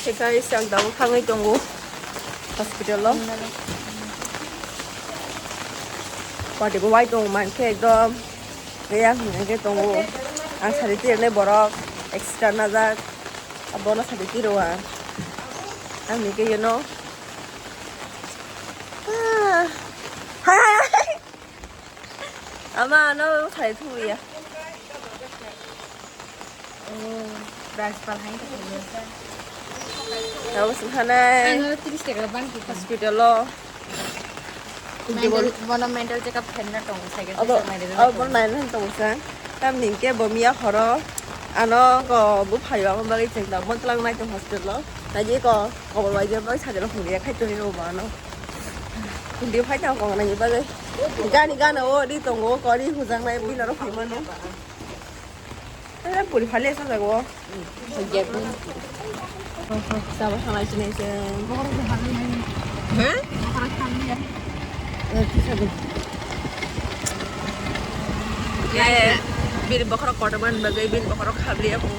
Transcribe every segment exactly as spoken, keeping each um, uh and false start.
Sekai sang tabuk thangwi tongo hospital o. Pati bo wai tongo mankhe ekdom. Kaya hwnkhe tongo. Ang sari tirnai borok extra najak. Abono sari tiro ang. Ang ni khe yeno. Ah. Hai hai hai. Ama ano sari thuya. Oh, brush pal hai ka. Tamo sing khanai. Ano tris taka bang kita. Hospital o. Mental, bono mental check up khaina tongo, psychiatrist abo, nairwgwi abo tongo. Bono naina tongo sa. Tamni hwnkhe bo miya horo ano ko buphaio amo bagwi chwng tamo tlang nai tong hospital o. Naidi ko kobor bai bagwi sajla hwnwi khai tongwi rw bo ano. Hindi phai tong kong nai bagwi. Gani gana o ri tongo ko ri hujaknai bui norok phai mano. Puri phale sa jago. Sabo sanai sinai se. Ha? Eh, bini bokhorok kotorma ni bagwi bini bokhorok khabliya bo.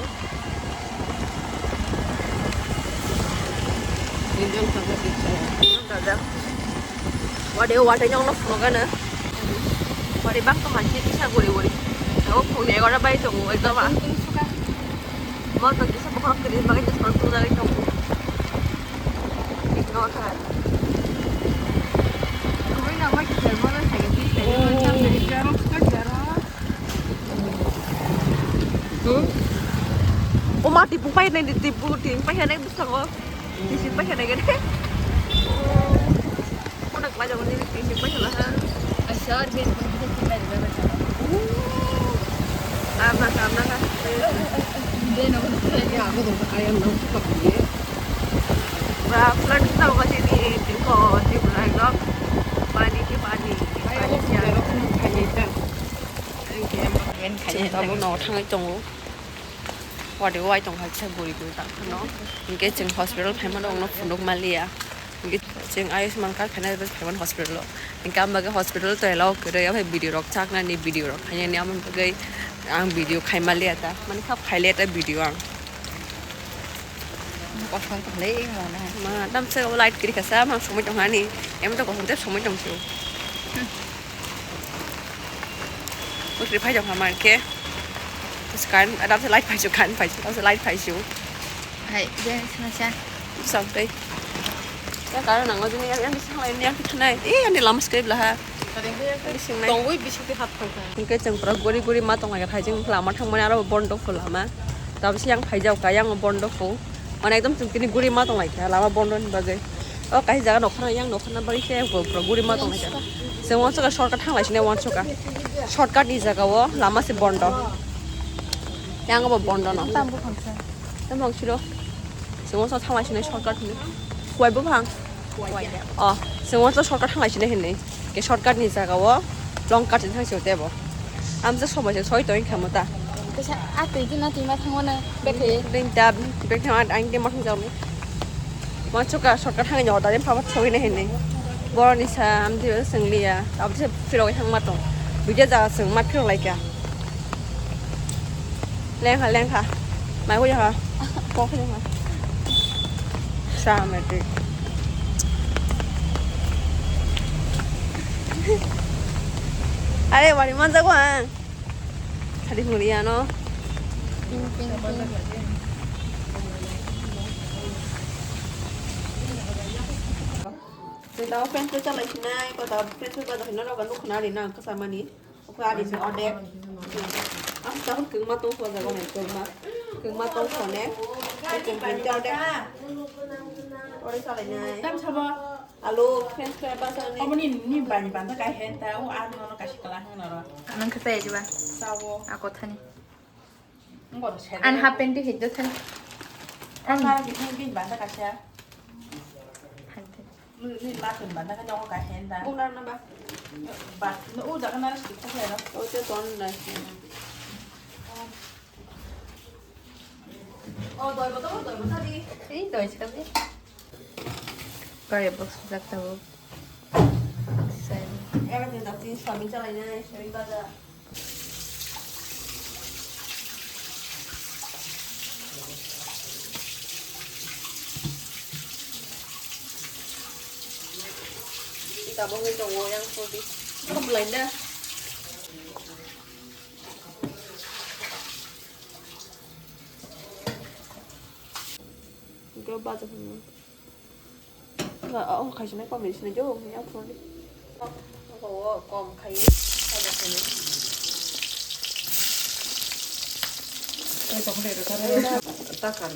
Dada. Wade wade nyong no phunukgana. Wade bang tong hai kisa guri guri. Abo phunukni egara bai tongo ekdom a. Mo to kisa bokhorok kwrwi bagwi kisa bokhorok tubjagwi tongo. Ignore kha. Hmm? O ma, tipung pai nai, tipung, tipung pai nai bwskango. Tipung pai nai gede. Kono khlai jago nini, tipung pai nai ha. Asar ben, ben, ben, ben, ben, ben. Ah, ma, ma, ma, ma. Ben, ben, ben, ben, ben. Ba, flood sa ko sini, ko, di, ko, pani, ki pani. Chwng tabuk nogo thangwi tongo. Wadi wai tong hai kisa guri guri tak phano. Hinkhe chwng hospital phaimano wngno phunuk maliya. Hinkhe chwng Ayushman card khaina bai phaimano hospital o. Hinkhe ang bagwi hospital o toila o kwrwi, ophai video rok chaknani, video rok khainani, amoni bagwi ang video khai maliya ta. Mani kha phaile ta video ang. Kosong tong le mona. Ma, tamsa o light kiri kasa, mang somoi tong hani. Em to kosong te somoi tong su. Mukri phai jong hamar khe. Kan, adam se light phai su, kan phai su, adam se light phai su. Hai, dia sana siya. Sampai. Ya, karena nang jini yang, yang di sana, yang di sana. Eh, yang di lama sekali belah. Bising nai. Tongwi bising ti hat thang thang. Hinkhe chwng pura guri guri ma tong lai kha, chwng lama thangmani aro bondo phu lama. Tabisi yang phaijak kha, yang bondo phu. Mane ekdom chwng tini guri ma tong lai kha, lama bondo ni bagwi. O kaisa jaga nokha yang nokha na bagwi khe pura guri ma tong lai kha. Chwng uansukha shortcut thang lai sini uansukha. Shortcut ni jaga o lama se bondo. Yang bo bondo no. Tam bo khangsa. Tam bang siro. Chwng uansukha thang lai sini shortcut ni. Kuai bo phang. Oh, chwng uansukha shortcut thang lai sini hinwi. Ke shortcut ni jaga o long cut thang sio tebo. Amsa somoi se soi toi khamu ta. Kaisa a twi dina twi ma thango na bethe. Ding ta bek thang ang de ma thang jami. Ma chuka shortcut thang nyo ta pha pha soi ne hinwi. Boroni sa am de sing liya. Ab de phiro thang ma tong. Bide jaga chwng ma phiro lai kha. Lengkha, lengkha. Mai bo yakha. Kok lengkha. Sa mai twi. Are wari manjago ang. Sadi muri ano. Tei tao friends bai chalai sinai, ko tao friends bai bajak hinna rogo nukho na ri na ang kwsa mani. Oke, adi se odek. Ang tabuk kwngma tong kho jaga ne kwngma. Kwngma tong kho ne. Kwngma tong kho odek. Ore salai nai. Tam sabo. Alo, friends khe basa ni. Omo ni ni bani banta kai hen ta, o ar no no kashi kala hen noro. Anang khe tai jiba. Sabo. Ako thani. Ang half pant di hejjo thani. Ang na bini banta kaisa. Hante. Ni, ni ba tun ba, na ka nongo ka hen da. Bung na na ba. Ba, no, o jaga na sik ta hero. O te ton na. O doi botol, doi botol di. Ei, doi chika di. Kaya box jak ta bo. Sai. Era tin da tin shopping chalai na, shopping bazaar. Tabuk wngwi tongo yang sodi. Komplain da. Go baja phano. Ba, oh, khaisina komni sini jo, yang sodi. Abo kom khai, abo sini. Takar.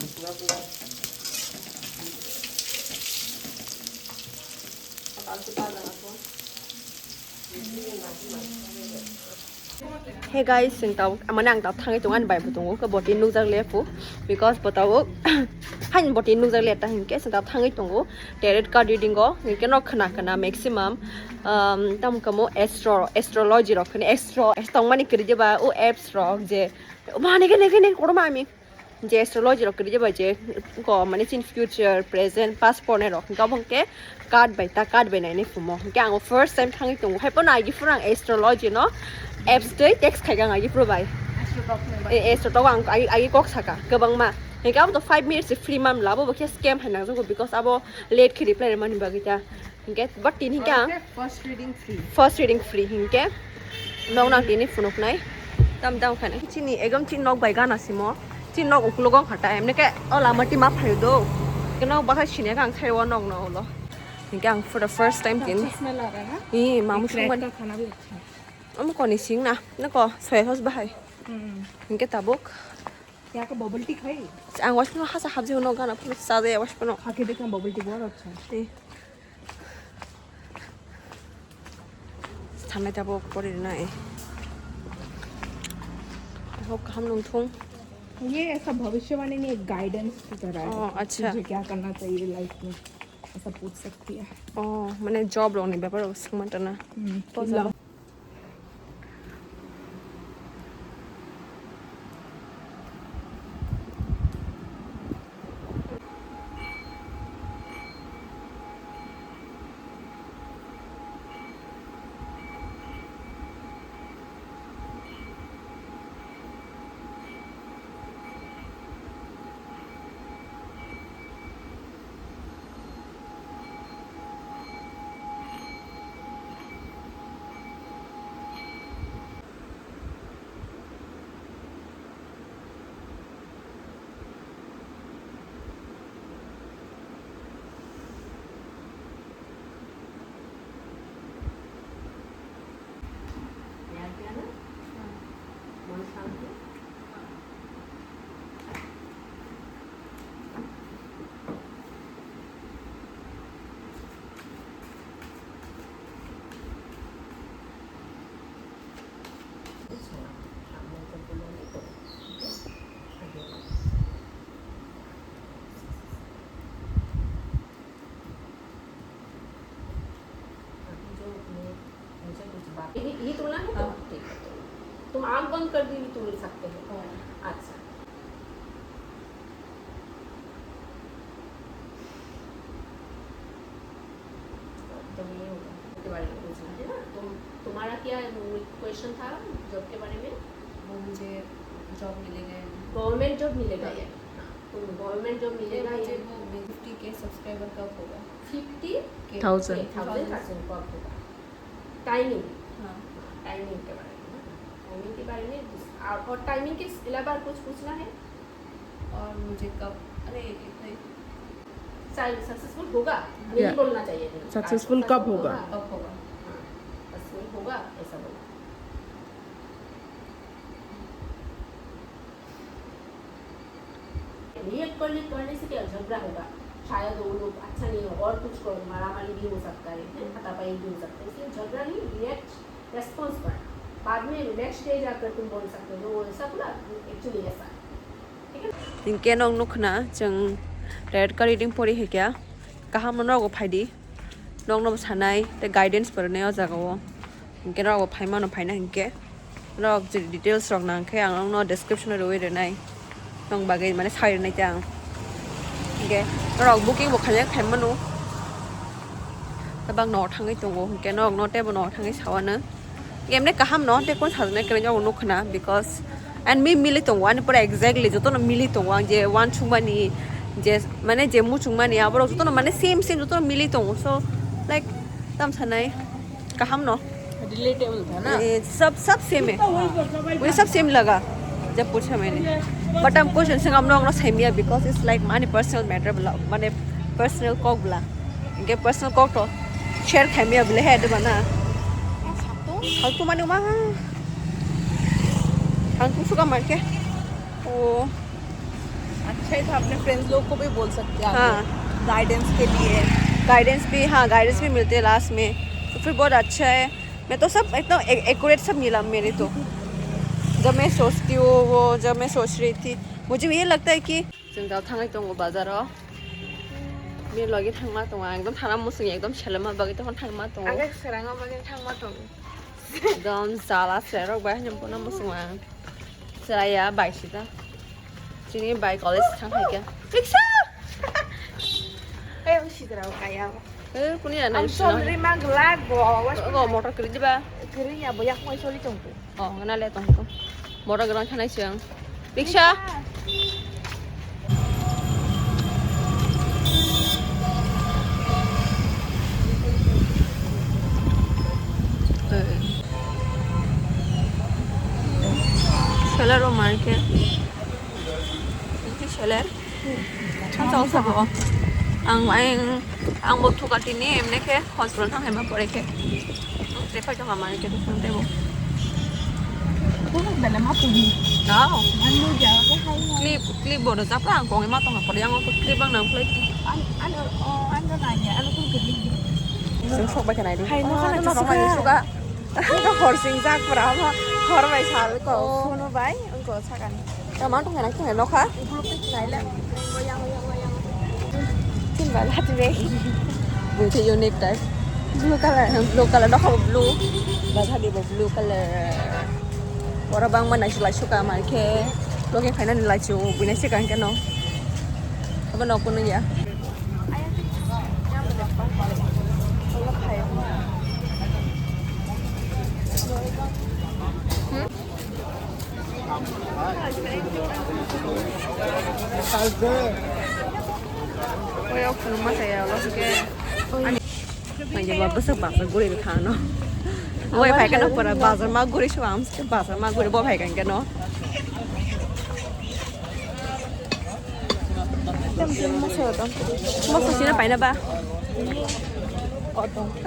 Hey guys, chwng tabuk, mane ang tabuk thangwi tongo, ani bai bo tongo, khe botwi nukjak le phu, because bo tabuk haini botwi nukjak le ta hinkhe chwng tabuk thangwi tongo, tarot card reading o hinkhe no khna khna maximum, um, tamo kamo astro, astrology rok khani astro, tongmani kwrwi jeba o apps rok je, mane khe ne khe ne kotorma ami. Je astrology rok kwrwi bai je ko mane chin future, present, past pornai rok hwnkhe abo hwnkhe card bai ta card bai nainai phumo. Hwnkhe ang first time thangwi tongo. Hai phano agi phuru ang astrology no apps dei text khaikha ang agi phuru bai. Astro talk ni bai. Eh, astro talk ang agi, agi kok saka kwbangma. Hwnkhe abo to five minutes free man labo bo khe scam hai nangjago because abo late khe reply rwmani bagwi ta. Hingke, but tini hingke ang Oro khe first reading free. First reading free hingke. Nok nang tini phunuknai. Tam tam khani. Chini ekdom chini nok bai gana simo. Chini nok ukulogo wngkha ta. Emne ke o lama tima phaio do. Ke nok bahai sini ang sai o nok no ulo. Hingke ang for the first time tin. Chosma laga na? Ih, mamu Crack sungmani. Ka khana bhi acha hai. Omo koni sing na. Nako soya sauce bahai. Hmm. Hingke tabuk. Kya ka bubble tea khai? Ang wash no hasa habji no gana phuru sa de wash no. Kha ke dekh na bubble tea bahut acha hai. Ih. Thanai tabuk pori nai. Hok kaham nung thung. ये ऐसा भविष्यवाणी नहीं, एक गाइडेंस की तरह है। Oh, अच्छा। तुझे क्या करना चाहिए लाइफ में, ऐसा पूछ सकती है। Oh, mane job rok ni bepar rok swngma tana. Hmm, love। अभी जो मैं, मुझे कुछ बात, यही, यही तोड़ना है तो? हाँ। ठीक है, तो तुम आंख बंद कर भी तोड़ सकते हो। हाँ। अच्छा। तो ये होगा। के बारे में पूछना है ना? तुम, तुम्हारा क्या क्वेश्चन था जॉब के बारे में? वो मुझे जॉब मिलेगा या नहीं? गवर्नमेंट जॉब मिलेगा या नहीं? हाँ, तुम गवर्नमेंट जॉब ये मिलेगा या मुझे नहीं? वो फिफ्टी के सब्सक्राइबर कब होगा? फिफ्टी के थाउजेंड। थाउजेंड कब होगा? टाइमिंग। हाँ। टाइमिंग के बारे में, है ना? टाइमिंग के बारे में, और, और टाइमिंग के अलावा कुछ पूछना है? और मुझे कब, अरे, इतना ही। शायद सक्सेसफुल होगा, नहीं या। बोलना चाहिए। सक्सेसफुल कब होगा? कब होगा? हाँ, सक्सेसफुल होगा, ऐसा बोलो। रिएक्ट करने, करने से क्या झगड़ा होगा? शायद वो लोग अच्छा नहीं हो और कुछ कर, मारामारी भी हो सकता है, हैं? हाथापाई भी हो सकता है। इसलिए झगड़ा नहीं, रिएक्ट, रेस्पॉन्स करना। बाद में नेक्स्ट डे जाकर तुम बोल सकते हो, "वो ऐसा बोला, एक्चुअली ऐसा है।" ठीक है? Hinkhe nok nukhna chwng red card reading pori hai kya kaham no nogo phaidi. Nokno bo sanai, tei guidance bo rwnai o jaga o. Hinkhe norok bo phai mano, phaina hinkhe norok je details rok nang khe ang nokno description o rwui rwnai. Nokni bagwi mane sai rwnai tei ang. Hinkhe norok booking bo khaina khai mano. Tabang no thangwi tongo, hinkhe norok no tei bo no thangwi sawano. Emne kaham no, tei kon sajagna kwrwi no nukho na, because and mi mili tongo, ani pura exactly jotono mili tongo, ang je uansukmani, je mane je muchungmani, aborok jotono mane same same jotono mili tongo, so like Tam sanai. Kaham no? Relatable tha na? ए, सब सब सेम है। मुझे सब सेम लगा जब पूछा मैंने। बट हम कुछ उनसे हम लोग ना सेम ही है, because it's like माने पर्सनल मैटर बोला, माने पर्सनल कॉक बोला। इनके पर्सनल कॉक तो शेयर खाई में अबले है तो बना। फालतू माने मा। हम कुछ का मार के। ओ। अच्छा ही था, अपने फ्रेंड्स लोग को भी बोल सकते हैं आगे। हाँ। गाइडेंस के लिए। गाइडेंस भी, हाँ, गाइडेंस भी मिलते हैं लास्ट में, तो फिर बहुत अच्छा है। मैं तो सब एकदम ए-, एक्यूरेट सब मिला मेरे तो। जब मैं सोचती हूँ वो, जब मैं सोच रही थी, मुझे ये लगता है कि जों दा थांबाय tongo bazar o। Bini logi thangma tongo, ekdom thana musung, ekdom selema bagwi tongma thangma tongo। Ang khe swrangma bagwi thangma tongo। Ekdom jala se rok bai hwnwi bono musung ang. Chaya bai sida. Chini bai college thang hai khe. Riksa! Ayang sidra o kaya. Eh, kuni ya nai. Ang sol rima glak bo. Go motor kiri diba. Kiri ya bo yak moi soli tong tu. Oh, ngana le tong ko. Motor grang thanai se ang. Riksa. Seller o market. Ini seller. Ang tong sabo. Ang, ang, ang bo thuka tini emne khe hospital thang hai ma pore khe. Ang tre phai tong ama khe thang tebo. Bukan bela ma puni. No. Anu ja ke hai. Clip, clip bodo japra ang kong ma tong pore ang ko clip ang nang play. An, an, oh, an do nanya, an ko gedi. Sing sok ba khe nai di. Hai no kana suka. Suka. Ang ko horsing jak pura ma hor bai sal ko. Oh. Phone bai ang ko sakan. Tama tong khe nai tong khe nokha. Blue pink nai le. Tin ba lati be. Blue te unique type. Blue color, blue color nokha bo blue. Ba thadi bo blue color. Ora bang ma nai sulai suka mai khe. Loge khaina ni lai chu buinai se kan khe no. Abo nok kuno ya. Hmm? Oya, khuluma saya, Allah suke. Ani, nangya ba bwswk bazar guri khano. Oi, phai kano pura bazar ma guri so am, bazar ma guri bo phai kan kano. Moso sina paina ba?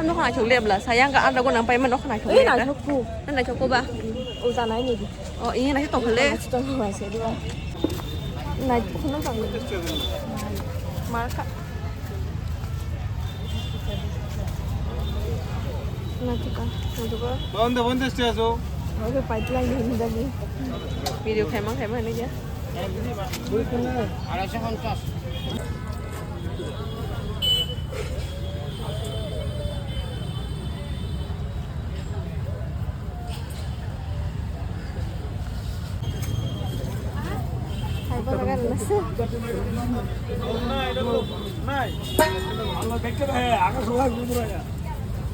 Ano khana chuk lebla, sayang ka anda ko nang paima no khana chuk lebla. Ano chuk ko ba? O janai ni. O, ini nasi tong khale. Nasi tong khale se dua. Nai khuna tong. Marka. Natuka, natuka. Bonde, bonde, este aso. Oke, pipeline ni dagi. Video khaimang khaimang ni ya. আড়াইশো পঞ্চাশ।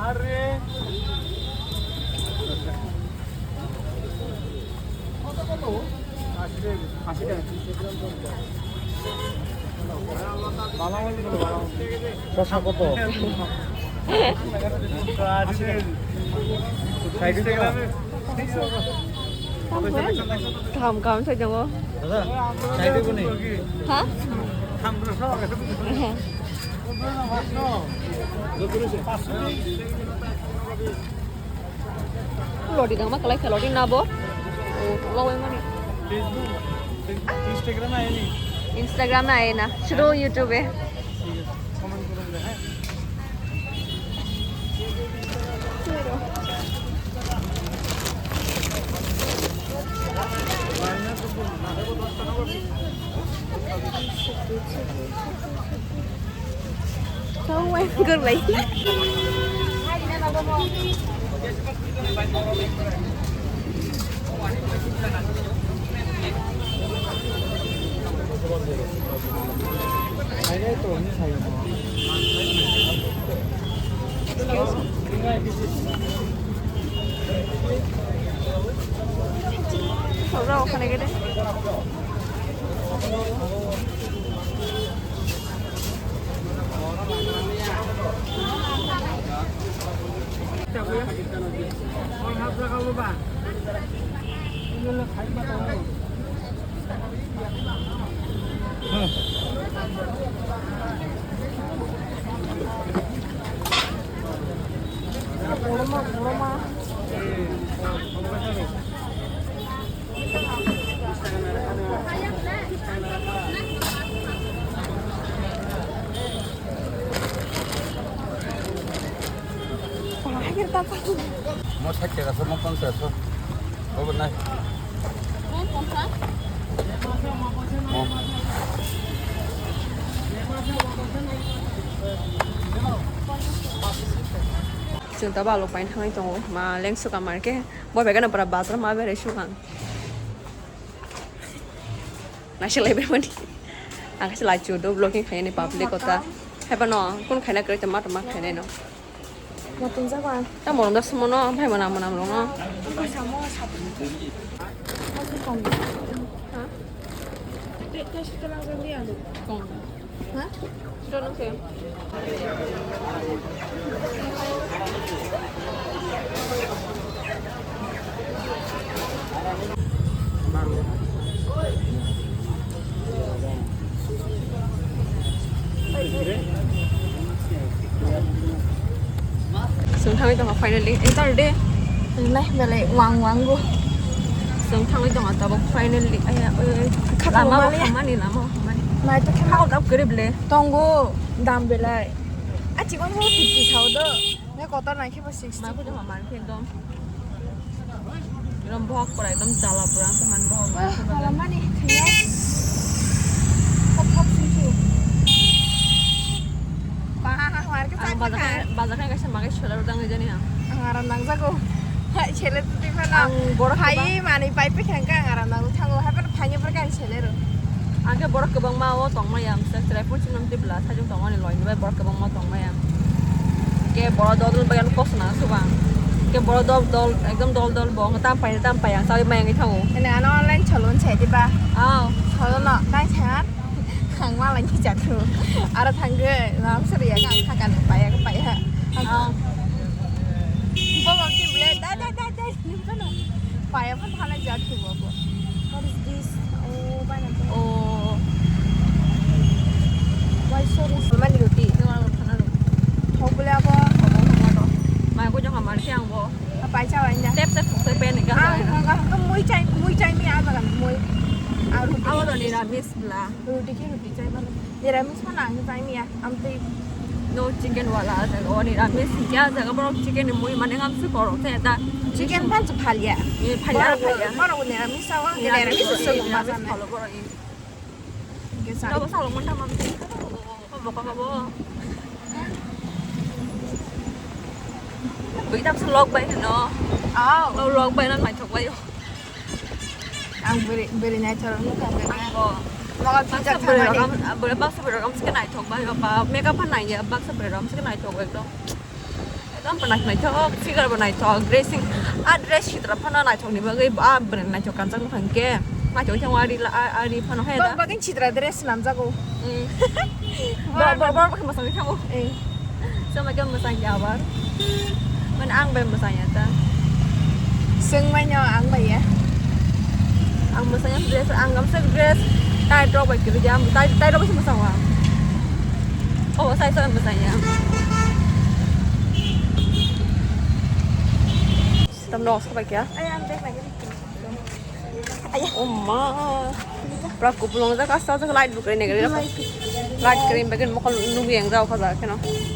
আরে। শসা কত? ষাট টাকা। Kam, kam, sa jago. দাদা, ষাট টাকা নেই? Ha? Lodi dang ma kalai khe lodi na bo. O, lawai mani. Facebook, Instagram na ayani. Instagram na ayana. Sudo YouTube e. ঠিক আছে, কমেন্ট করুন রে, হ্যাঁ। Kau main gor lagi. Sobra okhane gede. Mo sait taka so, mo ponchas so. Obo nai. Mo. Chwng ta balok pai thangwi tongo, ma lengsu kamar khe. Bo bai gana pura bazar ma berai sukang. Naisik lai bai mani. Ang kaisa lai chudo vlogging khaini public kota. Hai ba no, kun khaina kwrwi tongma tongma khainai no. Mo tong jago ang. Ta morong da sumo no, bai mona mona morong no. Ang ko samo sap. Mo ko kong. Ha? Te, te sito lang jodi ang. Kong. Ha? Sito lang sa'yo. Chwng thangwi tongkha finally. Enter de. Nai belai wang wang go. Chwng thangwi tongkha tabuk finally. Aya, oi, oi. Kha lama tongmani. Hamani, lama hamani. Nai to khema. Kha kok kwrwi ble. Tongo dam belai. A chikon mo fifty sao do. Ne kotor nai khe bo sixty. Ma ko jama man khe ekdom. Ekdom bohok pura ekdom jala pura ang tongmani bohok. Wah, halamani thwiya. Thop thop singsu. Ba, ha, ha, ha, ar ke. Ang chak bazar kha. Khe, bazar khe kaisa makai solar dang jani ha. Ang aram nang jago. Hai, sele tu tiba na. Ang borok hai, kebang. Mani pai pe khang ka ang aram nang thango. Hai, pan phanya par ka ang sele ro. Ang khe borok kebang ma o tong ma ya, msa trai pun sinam tibla, sajung tong mani loi ni bai borok kebang ma tong ma ya. Ke boro dol dol bayan kos na subang. Ke boro dol dol, ekdom dol dol bo, tam pai, tam pai, ang sawi mai ang thango. Ene ano online cholon chai diba? Aw. Cholono, nai chai ar? Ang malai ni jathu. Aro thangge, lam sari ya, ang thakan pai, ang pai ha. Aw. Bo bo ki ble, da, da, da, da, ni kono. Pai, ang thakan jathu bo bo. What is this? Oh, bai na. Oh. Why so rich? Mani roti. Thok bole abo. Mai ko jong hamar khe ang bo. Pai cha wai na. Tep tep thok tep pen ga. Ang ga ga mui chai mui chai mi aga mui. Aru abo do niramis bla. Roti ki roti chai bana. Niramis mana ang chai mi ya. Am tei. No chicken wala jaga o niramis kya jaga bro chicken mui mane ngam su koro te ta. Chicken pan su phalia. Ye phalia phalia. Boro niramis sa wa niramis su ma sa na. Follow koro. Kisa. Abo salong mantap mam. Kabo kabo. Bui tam salok bai no. Aw. Lo lok bai nan mai thok bai. Ang beri beri nai thok no ka beri. Ang bo. Maka baksa beri ram beri baksa beri ram sike nai thok bai ba makeup pan nai ya baksa beri ram sike nai thok bai to. Ekdom pernah naithok, figure bo naithok, dressing, a dress sitra phano naithok ni bagwi, a brand naithok kanjak nukhang khe. Naithok khe ari la, a, ari phano hai da. Bang bagwi sitra dress namjago. Mm. Bo, bo, bo, bo, masang thango. Eh. Sama khe masang ya abar. Man ang bai masang ya ta. Seng mai no ang bai ya. Ang masanya dress, ang gamsa dress, tight rok bai kiri jam, tight, tight rok bai masang wa. Oh, sai sai masanya. Tam nok sa bai kya? Ay, ang dress lagi. Ay. Oh ma. Pura kupulung ja kasta ja light bukre ne gari. Light cream bai mokol nungi ang jao khaja keno.